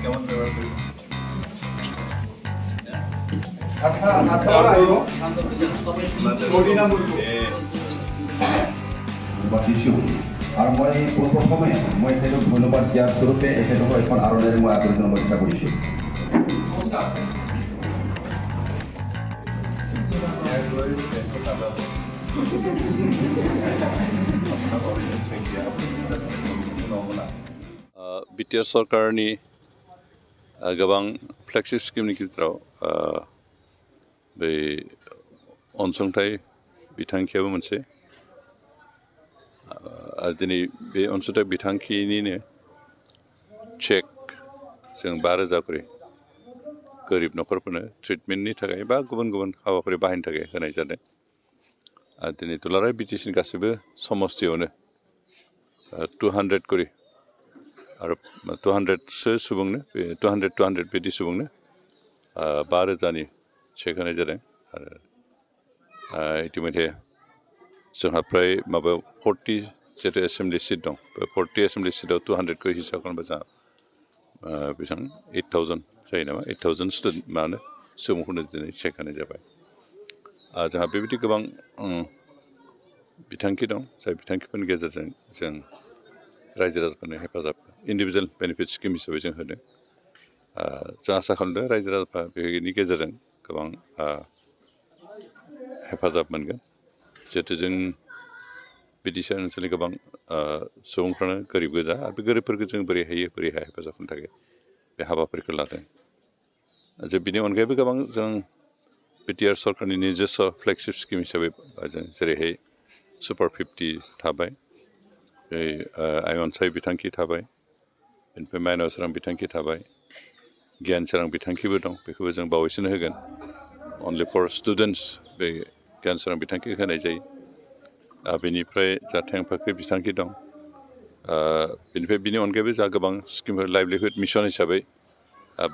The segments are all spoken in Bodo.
কেমন ব্যবহার করি আৰু মই পোনপ্ৰথমে মই তেখেতক ধন্যবাদ দিয়াৰ স্বৰূপে এখেতক এখন আৰণেৰে মই আদৰি জনাব ইচ্ছা কৰিছোঁ। बिटिआर सरकारनि गोबां फ्लेगशिप स्किमनि गेजेराव बे अनसुंथाइ बिथांखियाबो मोनसे दिनै बे अनसुंथाइ बिथांखिनिनो चेक जों 5,000 करि गोरिब न'खरफोरनो ट्रिटमेन्टनि थाखाय बा गुबुन गुबुन हाबाफारि बाहायनो थाखाय होनाय जादों। दिनै दुलाराय बिटिसिनि गासैबो समस्तियावनो 200 करि आरो 200सो सुबुंनो बे 200 बिदि सुबुंनो 5,000नि चेक होनाय जादों आरो इतिमध्य जोंहा फ्राय माबायाव 40 जितु एसेम्बलि सिट दं बे 40 एसेम्बलि सिटआव 200 करि हिसाब खालामबा जोंहा बेसेबां 8,000 जायो नामा 8,000 स्टुडेन्ट मानो सुबुंफोरनो दिनै चेक होनाय जाबाय। जोंहा बेबायदि गोबां बिथांखि दं जाय बिथांखिफोरनि गेजेरजों जों रायजो राजाफोरनो हेफाजाब इन्डिभिजुवेल बेनिफिट स्किम हिसाबै जों होदों। जों आसा खालामदों रायजो राजाफ्रा बेनि गेजेरजों गोबां हेफाजाब मोनगोन जिहेतु जों बिटिसि ओनसोलनि गोबां सुबुंफ्रानो गोरिब गोजा आरो बे गोरिबफोरखौ जों बोरैहाय हेफाजाब होनो थाखाय बे हाबाफारिखौ लादों। जों बिनि अनगायैबो गोबां जों बिटिआर सरकारनि निजस्व फ्लेगशिप स्किम हिसाबै जों जेरैहाय सुपार 50 थाबाय आइ अनसाय बिथांखि थाबाय बेनिफ्राय माइनाव सोरां बिथांखि थाबाय गियान सोरां बिथांखिबो दं बेखौबो जों बावैसोनो होगोन अनलि फर स्टुडेन्टस बे गियान सोरां बिथांखि होनाय जायो। बेनिफ्राय जा थेंफाख्रि बिथांखि दं बेनिफ्राय बिनि अनगायैबो जा गोबां स्किमफोर लाइभलिहुड मिशन हिसाबै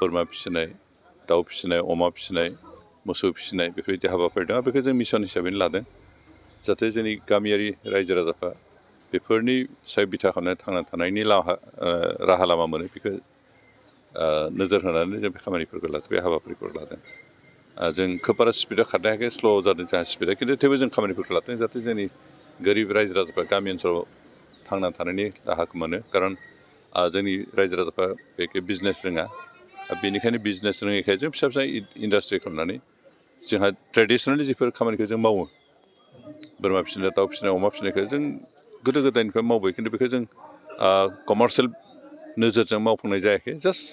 बोरमा फिसिनाय दाउ फिसिनाय अमा फिसिनाय मोसौ फिसिनाय बेफोरबायदि हाबाफारि दं बेखौ जों मिशन हिसाबैनो लादों जाहाथे जोंनि गामियारि रायजो राजाफ्रा बेफोरनि सायाव बिथा खालामनानै थांना थानायनि राहा लामा मोनो बेखौ नोजोर होनानै जों बे खामानिफोरखौ लादों बे हाबाफारिफोरखौ लादों। जों खोब बारा स्पिडाव खारनो हायाखै स्ल' जादों जोंहा स्पिडा खिन्थु थेवबो जों खामानिफोरखौ लादों जाहाथे जोंनि गोरिब रायजो राजाफ्रा गामि ओनसोलाव थांना थानायनि राहाखौ मोनो खारन जोंनि रायजो राजाफ्रा बेखौ बिजनेस रोङा बेनिखायनो बिजनेस रोङैखाय जों फिसा फिसा इन्डास्ट्रि खालामनानै जोंहा ट्रेडिसनेलि जिफोर खामानिखौ जों मावो बोरमा फिसिनाय दाउ फिसिनाय अमा फिसिनायखौ जों गोदो गोदायनिफ्राय मावबाय खिन्थु बेखौ जों कमार्शियेल नोजोरजों मावफुंनाय जायाखै जास्ट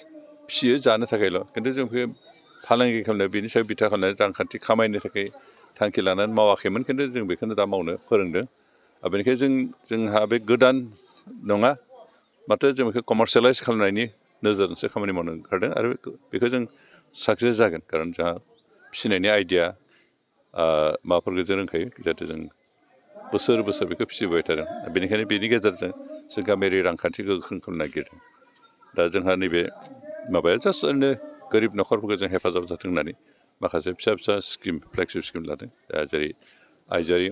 फिसियो जानो थाखायल' खिन्थु जों बेखौ फालांगि खालामनाय बेनि सायाव बिथा खालामनाय रांखान्थि खामायनो थाखाय थांखि लानानै मावाखैमोन खिन्थु जों बेखौनो दा मावनो फोरोंदों। बेनिखायनो जोंहा बे गोदान नङा माथो जों बेखौ कमार्सियेलाइज खालामनायनि नोजोरजोंसो खामानि मावनो ओंखारदों आरो बेखौ जों साक्सेस जागोन खारन जोंहा फिसिनायनि आइडिया माबाफोरखौ जों रोंखायो जिहेतु जों बोसोर बोसोर बेखौ फिसिबाय थादों बेनिखायनो बेनि गेजेरजों जों गामियारि रांखान्थिखौ गोख्रों खालामनो नागिरदों। दा जोंहा नैबे माबाया जास्ट ओरैनो गोरिब न'खरफोरखौ जों हेफाजाब जाथों होननानै माखासे फिसा फिसा स्किम फ्लेगशिप स्किम लादों जेरै आइजोआरि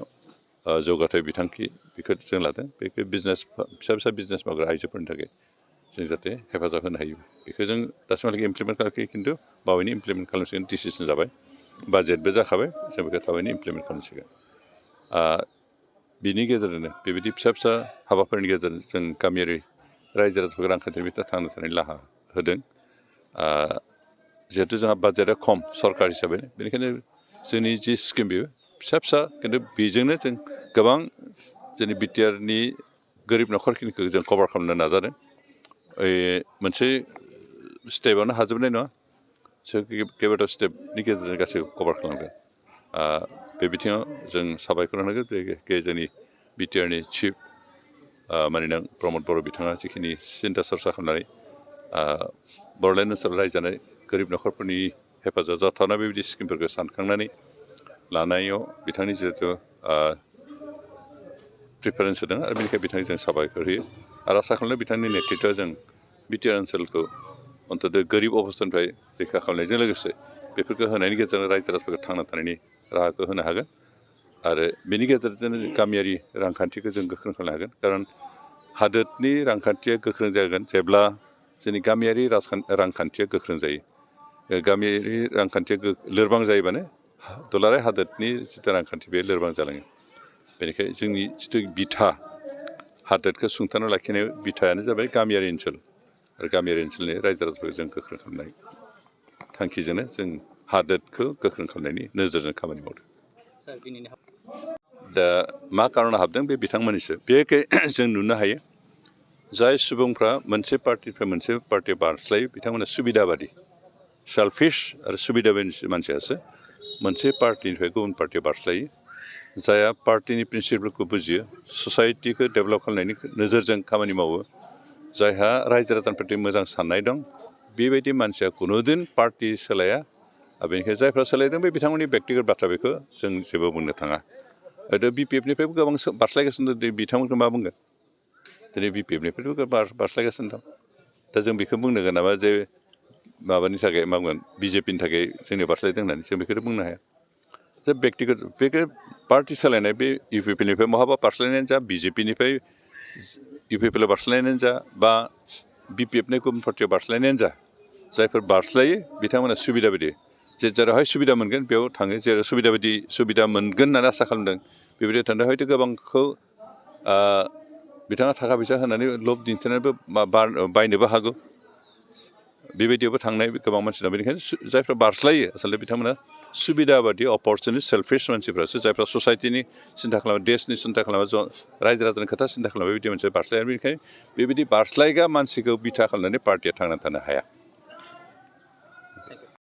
जौगाथाय बिथांखि बेखौ जों लादों बेखौ बिजनेस फिसा फिसा बिजनेस मावग्रा आइजोफोरनि थाखाय जों जाहाथे हेफाजाब होनो हायो बेखौ जों दासिमहालागै इमप्लिमेन्ट खालामाखै खिन्थु बावैनो इमप्लिमेन्ट खालामसिगोन डिसिसन जाबाय बाजेटबो जाखाबाय जों बेखौ थाबैनो इमप्लिमेन्ट खालामसिगोन। बिनि गेजेरजोंनो बेबायदि फिसा फिसा हाबाफारिनि गेजेरजों जों गामियारि रायजो राजाफोरखौ रांखान्थिनि बिथिङाव थांना थानायनि राहा होदों। जिहेतु जोंहा बाजेटआ खम सरकार हिसाबै बेनिखायनो जोंनि जि स्किम बेयो फिसा फिसा खिन्थु बेजोंनो जों गोबां जोंनि बिटिआरनि गोरिब न'खरखिनिखौ जों कभार खालामनो नाजादों। मोनसे स्टेपआवनो हाजोबनाय नङा केइबाटाव स्टेपनि गेजेरजों गासैखौ कभार खालामदों। बे बिथिङाव जों साबायखर होनांगोन बे जोंनि बिटिआरनि चिफ मानोना प्रमद बर' बिथाङा जिखिनि सिन्था सरसा खालामनानै बड'लेण्ड ओनसोलाव रायजो जानाय गोरिब न'खरफोरनि हेफाजाब जाथावना बेबायदि स्किमफोरखौ सानखांनानै लानायाव बिथांनि जिहेथु प्रिफारेन्स होदों आरो बेनिखायनो बिथांनि जों साबायखर होयो आरो आसा खालामो बिथांनि नेतृत्वआव जों बिटिआर ओनसोलखौ अन्तत गोरिब अबस्थानिफ्राय रैखा खालामनायजों लोगोसे बेफोरखौ होनायनि गेजेरजों रायजो राजाफोरखौ थांना थानायनि राहाखौ होनो हागोन आरो बेनि गेजेरजों गामियारि रांखान्थिखौ जों गोख्रों खालामनो हागोन खारन हादोरनि रांखान्थिया गोख्रों जागोन जेब्ला जोंनि गामियारि रांखान्थिया गोख्रों जायो गामियारि रांखान्थिया लोरबां जायोबानो दुलाराय हादोरनि जिथु रांखान्थि बे लोरबां जालाङो बेनिखायनो जोंनि जिथु बिथा हादोरखौ सुंथाना लाखिनाय बिथायानो जाबाय गामियारि ओनसोल आरो गामियारि ओनसोलनि रायजो राजाफोरखौ जों गोख्रों खालामनाय थांखिजोंनो जों हादोरखौ गोख्रों खालामनायनि नोजोरजों खामानि मावदों दा मा कारनाव हाबदों बे बिथांमोननिसो बेखौ जों नुनो हायो जाय सुबुंफ्रा मोनसे पार्टिनिफ्राय मोनसे पार्टि बारस्लायो बिथांमोना सुबिदाबादि सेल्फिश आरो सुबिदाबादि मानसियासो मोनसे पार्टिनिफ्राय गुबुन पार्टियाव बारस्लायो जायहा पार्टिनि प्रिन्सिपालखौ बुजियो ससाइटिखौ डेभेलप खालामनायनि नोजोरजों खामानि मावो जायहा रायजो राजानि प्रति मोजां साननाय दं बेबायदि मानसिया खुनुदिन पार्टि सोलाया बेनिखायनो जायफ्रा सोलायदों बे बिथांमोननि बेक्तिगत बाथ्रा बेखौ जों जेबो बुंनो थाङा BPF-निफ्रायबो गोबां बारस्लायगासिनो दं बिथांमोनखौ मा बुंगोन दिनै BPF-निफ्रायबो बारस्लायगासिनो दं दा जों बेखौ बुंनो नामा जे माबानि थाखाय मा बुंगोन BJP-नि थाखाय जोंनि बारस्लायदों होननानै जों बेखौ बुंनो हाया जे बेक्तिगत बेखौ पार्टि सालायनाय बे UPP-निफ्राय बहाबा बारस्लायनायानो जा BJP-निफ्राय UPP-आव बारस्लायनायानो जा बा BPF-नि गुबुन पार्टियाव बारस्लायनायानो जा जायफोर बारस्लायो बिथांमोना सुबिदा बायदि जेरावहाय सुबिदा मोनगोन बेयाव थाङो जेराव सुबिदा मोनगोन होननानै आसा खालामदों बेबायदि थांदों हयथ' गोबांखौ बिथाङा थाखा फैसा होनानै लब दिन्थिनानैबो बायनोबो हागौ बेबायदियावबो थांनाय गोबां मानसि दं बेनिखायनो जायफ्रा बारस्लायो आसलथे बिथांमोना सुबिदा बादि अपरचुनिटि सेल्फिश मानसिफ्रासो जायफ्रा ससाइटिनि सिन्था खालामो देशनि सिन्था खालामो रायजो राजानि खोथा सिन्था खालामो बेबायदि मोनसे बारस्लाया बेनिखायनो बेबायदि बारस्लायग्रा मानसिखौ बिथा खालामनानै पार्टिया थांनानै थानो हाया